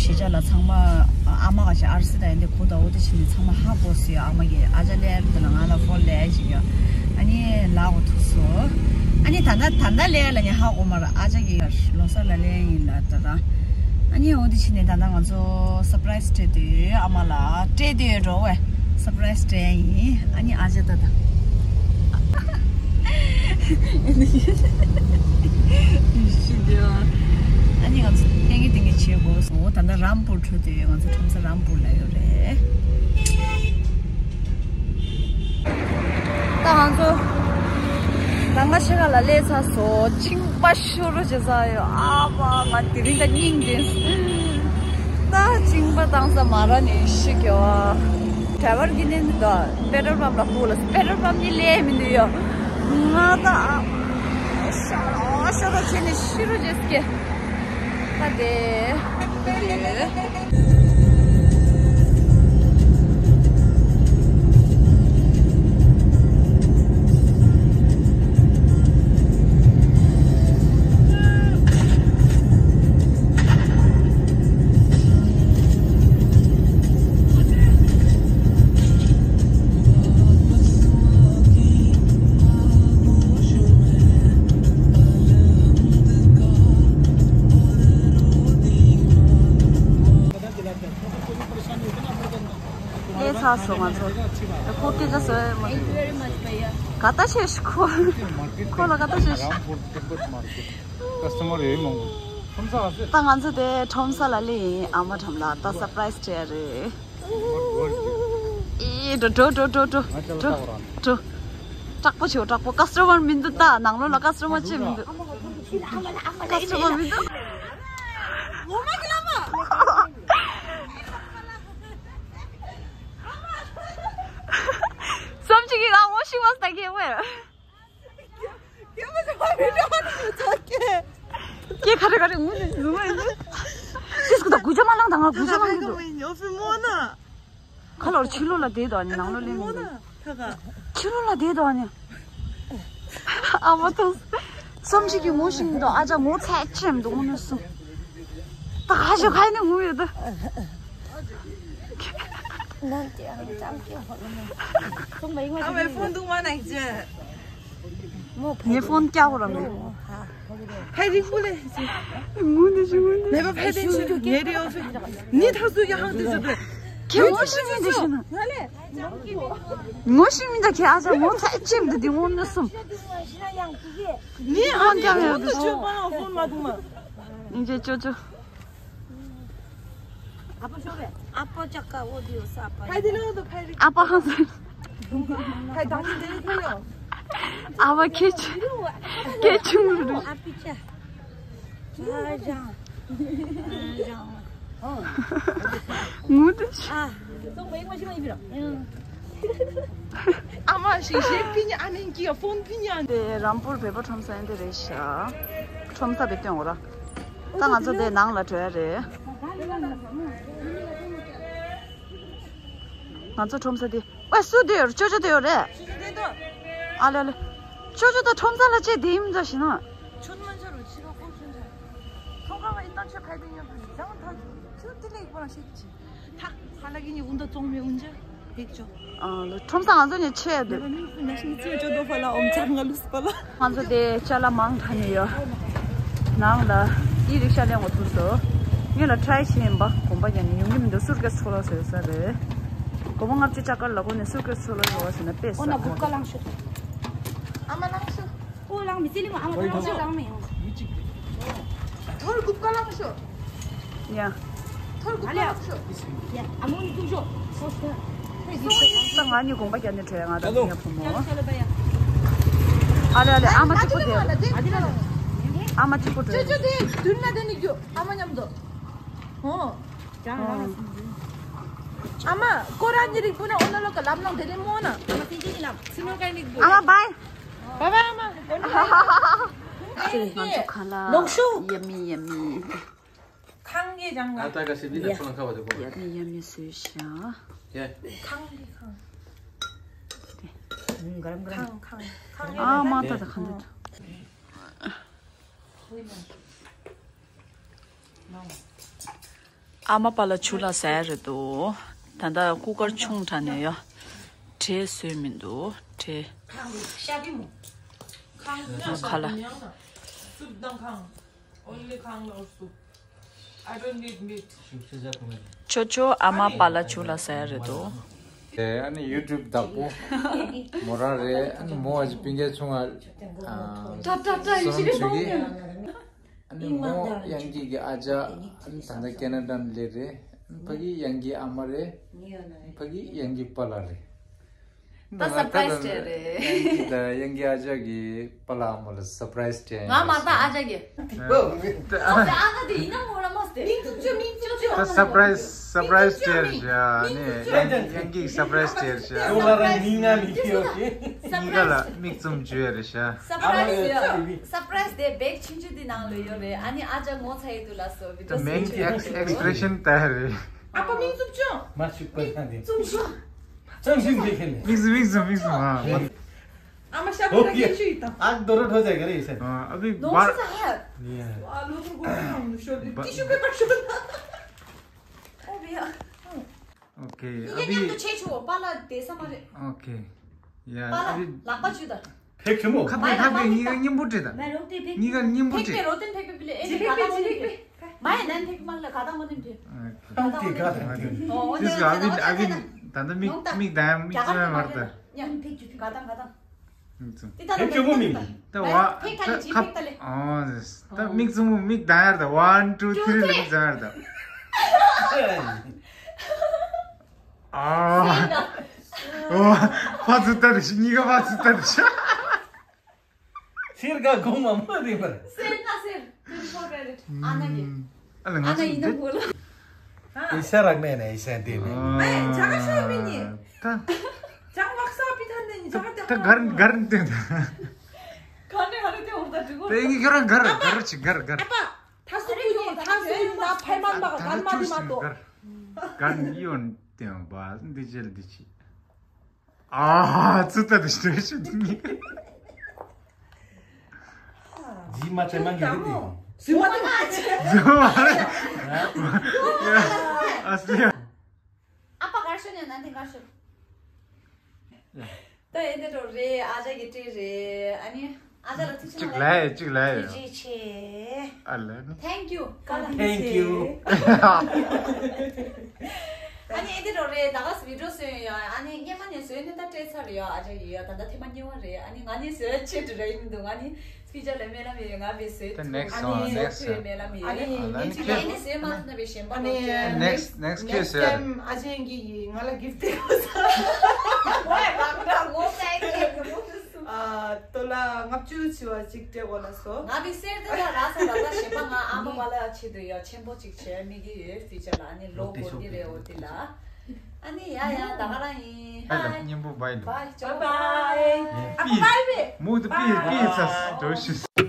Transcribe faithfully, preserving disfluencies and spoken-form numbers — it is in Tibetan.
ཞེ་ཆགས་ལ་ཚང་མ་ཨ་མ་ག་ཞིག་ཨར་སི་དང་ཡན་དེ་གོ་ད་འོ་དེ་བྱས་ནས་ཚང་མ་ཧ་གོ་སོང་ཡ། ཨ་མ་གིས་ཨ་ཅག་ལེ་ཨར་དེ་ལ་ང་ལ་ཧྥོ་ལེ་ཞིག་ཡ། ཨ་ནི་ལ་འོ་ཐུག་སོ། ཨ་ནི་ད་ལྟ་ད་ལྟ་ལེ་ལ་ནི་ཧ་གོ་མ་ར། ཨ་ཅག་གིས་ལོ་གསར་ལ་ལེ་ཡིན་ལ་ད་ད། ཨ་ནི་འོ་དེ་བྱས་ནས་ད་ལྟ་ང་ཚོ་སར་པ་རའི་སི་སྤྲད་དུས་ཨ་མ་ལ་སྤྲད་དུས་འགྲོ་བས་སར་པ་རའི་སི་སྤྲད་ཡིན། ཨ་ནི་ཨ་ཅག་ད་ད། ཨ་ནི་ང་ཚོ་ཏེང་གི་ཏེང་གི་བྱེད་དགོས་སོང་། འོ་ད་ལྟ་རམ་པུར་འགྲོ་དུས་ང་ཚོ་ཁྲོམ་ས་རམ་པུར་ལ་ཡོད་རེད། ད་ང་ཚོ་ལམ་ཁ་ཕྱེད་ཀ་ལ་སླེབས་ཚར་སོང་། གཅིན་པ་ཤོར་རོ་བྱེད་ས་ཡོད། ཨ་མ་ང་དེ་རིང་ད་སྙིང་རྗེ། ད་གཅིན་པ་བཏང་ས་མ་ར་ནས་ཤི་གི་བ། ཌ་རའི་ཝར་གྱིས་ནི་འདི་དག་པེ་ཊོལ་པམ་ལ་ཁུག་ལ། པེ་ཊོལ་པམ་ནི་སླེབས་མི་འདུག་ཡོ། ང་ད་ཨ་ཤོར་རོ་ཤོར་རོ་བྱས་ནས་ཤི་རོ་བྱེད་ཀྱི། ད་དེ་དེ། ལས་ཚར་སོང་ང་ཚོ། ཁོ་སྐད་ཆ་བཟོ་ཡ་མ། Thank you very much, भैया. ག་ད་ཤེས་ཤི་ཁོ། ཁོ་ལ་ག་ད་ཤེས་ཤི། Customer ཡོད་མང་པོ། ཁྲོམ་ས་ཨ་ཟེར། ད་ང་ཚོ་དེ་ཁྲོམ་ས་ལ་སླེབས་ཡིན། ཨ་མ་ཁྲོམ་ལ་ད་སར་པ་རའི་སི་སྤྲད་རེད། ཨེ་འགྲོ་འགྲོ་འགྲོ་འགྲོ་འགྲོ། སྐྲག་པོ་བྱེད། སྐྲག་པོ། ཀ་སི་ཊོ་མར་མི་འདུག་ད་ནང་ལོགས་ལ་ཀ་སི་ཊོ་མར་ཅིག་མི་འདུག་ཀ་སི་ཊོ་མར་མི་འདུག་བསམ་གྱི་གི་ང་ངོ་ཤེས་མ་སྟ་གི་ཝེ། ཀྱེ་ག་རེ་ག་རེ་ངུ་ནི་ངུ་ནི། ཅིས་ཀུ་ད་གུ་ཅ་མ་ལང་ད་ང་གུ་ཅ་མ་ལང་གི་འདུག་ཁ་ལོར་ཕྱི་ལོགས་ལ་བསྡད་དོ་ནི་ནང་ལོགས་སླེབས་མི་འདུག་ཕྱི་ལོགས་ལ་བསྡད་དོ་ནི། ཨ་མ་ཐུག་བསམ་གྱི་གི་ངུ་ཤིང་འདུག་ཨ་ཅག་ངུ་ཚད་ཆེམ་འདུག་ངུ་ནི་སུ། ད་ཁ་ཤོ་ཁ་ནི་ངུ་ཡོད་ད། ནང་གི་ཨང་ཙམ་གྱི་ཧོ་ལོ་མོ། ཁོང་མ་ཡིན་ང་ཨ་མའི་ཕོན་འདུག་མ་ནང་ཅི། ངའི་ཕོན་སྐྱ་བོ་རང་རེད། ཕའི་རིག་པོ་ལས། ངུ་འདི་ཞིག་ངུ་འདི། ནེ་བ་ཕའི་ཏེན་ཞིག་ངེ་རི་ཨོ་ཕི། ནི་ཐག་སུ་ཡ་ཧང་འདི་ཞིག་འདི། ཁྱེད་ངོ་ཤེས་ངེ་འདི་ཞིག་ན། ངོ་ཤེས་མི་འདྲ་ཁྱེད་ཨ་ཅག་ངོ་ཚ་ཅེམ་འདི་འདི་ངོ་ནི་སུམ། ནི་ཨ་ནི་ངོ་འདི་ཅོ་པ་ལ་ཕོན་མ་འདུག་མ། ཨིན་ཇེ་ཅོ་ཅོ། ཨ་པོ་ཅག་ག་འོ་དེ་ཡོད་ས་ཨ་པ། ཕའི་དེ་ལོ་དུ་ཕའི་རིག་ཨ་པ་ཧང་སན། ཕའི་དང་ནི་དེ་རིག་ལོ་ཡོད། ཨ་བ་ཁྱེད་ཆུ། ཁྱེད་ཆུང་རུ། ཨ་པི་ཅ། ཨ་ཞང་། ཨ་ཞང་། ངུ་དུ་ཆུ། ཨ། སོང་བའི་ངོ་ཤེས་མ་ཡིན་པ་ར། ཨ་མ་ཞིག་ཞེ་པི་ཉི་ཨ་ནེ་གི་ཕོན་པི་ཉི་ཨ་ནེ། དེ་རམ་པུར་བོད་པ་ཁྲོམ་ས་ཡིན་དེ་རེད་ཤག་ཁྲོམ་ས་བེད་སྟོན་འོ་ར། ད་ང་ཚོ་དེ་ནང་ལ་འགྲོ་ཡ་རེད། ང་ཚོ་ཁྲོམ་ས་དེ། ཨེ་སུ་དེ་ཡོད་ཅོ་ཅོ་དེ་ཡོད་རེད། ཨ་ལེ་ཨ་ལེ། ཅོ་ཅོ་ད་ཁྲོམ་ས་ལ་ཅེ་དེ་ཡིན་འདྲ་ཞིག་ན། ཁྲོམ་ས་ང་ཚོ་ནས་ཕེབས་ཀྱི། ཨ་ལོ་ཁྲོམ་ས་ང་ཚོ་ནས་ཆེ་འདུག་ང་ཚོ་དེ་ཅ་ལག་མང་དྲགས་ནས་ཡོད། ནང་ལ་ཨི་རིག་ཤ་ལེན་འོ་ཐུག་སོ། ངས་ལ་ཊ་རའི་བྱས་ཡིན་པ་གོམ་པ་རྒྱག་ནས་ཡོང་གི་མི་འདུག་སུར་ཀེས་ཚོ་ལ་བཟོས་ས་རེད། སྒོར་མོ་ལྔ་བཅུ་ཅག་གར་ལ་གོ་ནས་སུར་ཀེས་ཚོ་ལ་བཟོ་བ་ཟེར་ན་དཔེ་ས། ཨ་མ་ལངས་ཤོག་ཨོ་ལང་མི་ཚེ་ལི་མ་ཨ་མ་ལང་ཤོག་ལང་མི་ཡོང་། ཐོར་གུབ་ཀ་ལང་ཤོག་ཡ། ཐོར་གུབ་ཀ་ལང་ཤོག་ཡ། ཨ་མོ་ནི་ཀུ་ཤོག་ད་ང་གཉིས་དགོངས་པ་རྒྱབ་ནས་བྲོས་ང་དང་མཉམ་པོ་མོ། ཨ་ལེ་ཨ་ལེ་ཨ་མ་གཅིག་པོ་དེ། ཨ་མ་གཅིག་པོ་བྲོས། ཅོ་ཅོ་དེ་མདུན་ན་དེ་ནི་རྒྱུ་ཨ་མ་མཉམ་དུ། ཨོ། ཨ་མ་ཀོ་ར་ཉི་རིག་པུ་ན་ཨོ་ན་ལོ་ཀ་ལབ་ནང་དེ་ནི་མོ་ན། ཨ་མ་བའི། བའི་བའི་ཨ་མ། བའི་བའི་ཨ་མ། ཅེ་ང་ཚོ་ཁ་ལག་ལོག་ཤོག་ཡ་མི་ཡ་མི། ཁང་གི་རང་ང་། ཨ་ད་ག་སི་འདི་ན་ཁོ་ན་ཁ་བ་དེ་གོ། ཡ་མི་ཡ་མི་བཟོས་ཤག་ཡ། ཁང་གི་ཁང་། ཁང་ཁང་ཁང་གི་ཨ་རང་མ་ད་ད་ཁང་དུ། ང་། ཨ་མ་པཱ་ལགས་ཇུ་ལགས་ཟ་ཡ་རེད་འདུག་ད་ལྟ་ཀུ་ཀར་ཆུང་དྲགས་ནས་ཡ། བྲེ་བཟོས་མི་འདུག་བྲེ། ཤ་གི་མོ། ཁང་ཁ་ལ། Soup དང་ཁང་། Only ཁང་ལ་soup. I don't need meat. ཅོ་ཅོ་ཨ་མ་པཱ་ལགས་ཇུ་ལགས་ཟ་ཡ་རེད་འདུག་དེ་ཨ་ནི་ཡུ་ཊུབ་བདག་པོ་མོ་རང་རེད། ཨ་ནི་མོ་ཨ་ཅེ་སྤུན་ཀྱག་ཆུང་ང་ཏྲ་ཏྲ་ཏྲ་ཡིན་ཞིག་གི་ཨ་ནི་མོ་ཡང་གི་གི་ཨ་ཅག་ཨ་ནི་ད་ལྟ་ཁེ་ན་ཌ་ལ་སླེབས་རེད། ཕ་གི་ཡང་གི་ཨ་མ་རེད། ཕ་གི་ཡང་གི་པཱ་ལགས་རེད། ད་སར་པ་རའི་སི་སྤྲད་རེད། ད་ཡང་གི་ཨ་ཅག་གི་པཱ་ལགས་ཨ་མ་ལ་སར་པ་རའི་སི་སྤྲད། ང་མ་ད་ཨ་ཅག་གི་ཨ་ཅག་ཨ་ཅག་དེ་ཡིན་ན་མོ་ལ་མ་སྟེ། མིང་བཙུགས་ཅོ་མིང་བཙུགས་ཅོ། ད་སར་པ་རའི་སི་སར་པ་རའི་སི་སྤྲད་རེད་ཤག་ནི་ཡང་ཡང་གི་སར་པ་རའི་སི་སྤྲད་རེད་ཤག་ཁྱོད་ལ་རང་མིང་ང་མི་ཤེས་ཡོད་ཀི། གཉིས་ཀ་ལ་མིག་བཙུམ་བཅོས་རེད་ཤག་སར་པ་རའི་སི་ཡ། སར་པ་རའི་སི་དེ་བེག་ཆུང་ཆུང་དེ་ནང་ལ་ཡོད་རེད། ཨ་ནི་ཨ་ཅག་ངོ་ཚ་ཡི་དུ་ལ་སོ་བི་ད་ཌི་ཡོ་མེན་སི་ཊི་ཨེག་སི་ཨེག་སི་པི་རེ་ཤན་ལྟ་ཡ་རེད། ཨ་ཕ་མིང་བཙུམ་ཅོ། མ་ཤུག་པ་ཡང་དེ། བཙུམ་ཅོ། ཙམ་ཞིག་འདི་ཁེ་ནས། མིག་བཙུམ་མིག་བཙུམ་མིག་བཙུམ་ཨ། ཨ་མ་ཤ་ཁུ་ལ་ཀེ་ཤུ་ཡི་ད། ཨ་དོ་རོ་ཐོ་ཟེ་ག་རེ་ཡི་སེ། ཨ་ཨ་བི་ནོ་ཤི་ས་ཧ། ཡ། ཨ་ལོ་ཐུ་གོ་ནོ་ཤོ་ཏི་ཤུ་པེ་པར་ཤོ་ན། ཨོ་བི་ཡ། ཨོ་ཁེ་ཨ་ཡ་བི། མཉམ་དུ་ཆེ་ཆུ་པཱ་ལགས་དེ་ས་མ་རེད། ཨོ་ཁེ། ཡ་པཱ་ཨ་ལགས་བི། ལག་པ་ཆུ་ད། ཕེག་ཆུ་མོ། ཁ་པེ་ཁ་པེ་གཉིས་ཀ་མཉམ་པོ་སྤྲད་ད། མེ་རོ་ཏི་ཕེག་གཉིས་ཀ་མཉམ་པོ་ཕེག་སྤྲད། པེ་རོ་ཏན་ཕེག་པེ་པི་ལེ་ཨེ་ཇི་ཕེག་པེ་ཇི་ཕེག་པེ། མ་ཡ་ནན་ཕེག་མ་ལ་ག་ད་མོ་ནན་ཕེག་ཨང་ཏི་ག་ད་ཏི། ཨོ་ཏིས་ག་ཨ་བིན་ཨ་བིན་ད་ད་མིག་མིག་ད་མིག་ཙམ་མ་ད། ཡ་ཕེག་ཆུ་ཕེག་ག་ད་ག་ད། མིག་ཙམ། ཏི་ད་ཕེག་ཆུ་མོ་མིག་ད་བ་ཕེག་ཁ་ལ་ཇི་ཕེག་ད་ལེ། ཨོ་ད་མིག་ཙམ་མོ་མིག་ད་ཡར་ད་ཝན་ཊུ་ཐི་རི་ལ་མིག་ཙམ་ཡར་ད། ཨ། ཨོ། ཕ་ཚུ་ལྟ་རེ་ཤི་གཉིས་ཀ་ཕ་ཚུ་ལྟ་རེ་ཤི། སེར་ག་གོང་མ་མ་རེད་པར། སེར་ན་སེར། ཏུ་ཕོ་རེ་རེད། ཨ་ན་གི་ཨ་ལ་ང་ཨ་ན་ཚོ་ཡིན་ན་འདི་བོ་ལ། ཨེ་ཤ་རག་མེད་ནས་ཨེ་ཤ་འདི་ནས། ཨེ་ཇ་ག་ཤོ་མི་ནི། ད་ཇ་མག་ས་པི་ཐན་ནི་ཇ་ག་ད་གར་གར་ཏེ་ད། ག་ནས་ཧ་རེ་ཏེ་འོར་ད་འགྲིག་གོ། ད་ཨེ་གི་ཁྱོད་རང་གར་གར་ཅིག་གར་གར། ཨ་པ། ཐ་སུ་ཀུ་ནི་ཐ་སུ་ཡིན་ན་ཕའི་མན་མ་ག་གར་མ་ནི་མ་ཏོ། གར་ནི་ཡོན་ཏེ་བ་འདི་ཅེལ་འདི་ཅི། ཨ་ཙི་ད་དེ་ཤི་ཤི་ནི། ཇི་མ་ཅེ་མ་གི་རི་དེ། ཟི་མ་ཏེ། ཟི་མ་རེད། ཨ་སི་ལི། ཨ་པ་གར་ཤོ་ནི་ན་དེ་གར་ཤོ། ད་ཨེ་དེ་འགྲོ་རེད། ཨ་ཅག་གི་ཏྲི་རེད། ཨ་ནི་ཨ་ཅག་ལ་ཐུགས་ཆེ་གཅིག་ལ་གཅིག་ལ་ཐུགས་རྗེ་ཆེ། ཨ་ལ་ནི། Thank you། ཀ་ལ། Thank you། ཨ་ནི་ཨེ་དེ་འགྲོ་རེད། ད་ག་སི་བི་ཌི་ཡོ་བཟོས་ཡོད། ཨ་ནི་སྔན་མ་ནས་བཟོས་ནས་ད་སྤྲད་ཚར་ཡོད། ཨ་ཅག་ཡོད་ད་ལྟ་ཐེངས་མ་གཉིས་པ་རེད། ཨ་ནི་ང་ནི་བཟོས་ཆེད་དུ་རེད་ཡིན་འདུག་ང་ནི་སྤི་ཅག་ལ་སྨོན་ལམ་ཡོད། ང་བི་བཟོས་ཐུབ། ཨ་ནི་བཟོ་ཐུབ་སྨོན་ལམ་ཡོད། ཨ་ནི་ཨ་ནི་ཁྱེད་ཀྱི་ཨེ་ནི་བཟོས་མ་ཐུབ་ན་བི་གཞན་པ་ཨ་ནི་ནོ་ཅེ། next next ཁྱེད་བཟོས་རེད། ཨ་ཅེ་གི་ང་ལ་གིཕ་ཊི་སྟེར་དགོས་ས། ཨ་ཏོ་ལ་ལྔ་བཅུ་ཆི་བ་ཅིག་སྤྲད་དགོས་ལ་སོ། ང་བི་གསེར་དེ་ལ་ར་ས་ར་ས་གཞན་པ་ང་ཨ་མ་པ་ལ་ཆེད་དུ་ཡ་ཆེན་པོ་ཅིག་བྱས་མི་གི་ཡོད་ཕི་ཅར་ལ་ཨ་ནི་ལོ་འགོར་གི་རེད། འོ་དེ་ལ་ཨ་ནི་ཡ་ཡ་ད་ག་རང་ཡིན། ཧའི། མཉམ་པོ་བྷའི། བྷའི། བྷའི། ཨ་པ་བྷའི་བྷའི། མུ་ཏུ་པི་པི་ཚ་འགྲོ་ཤི།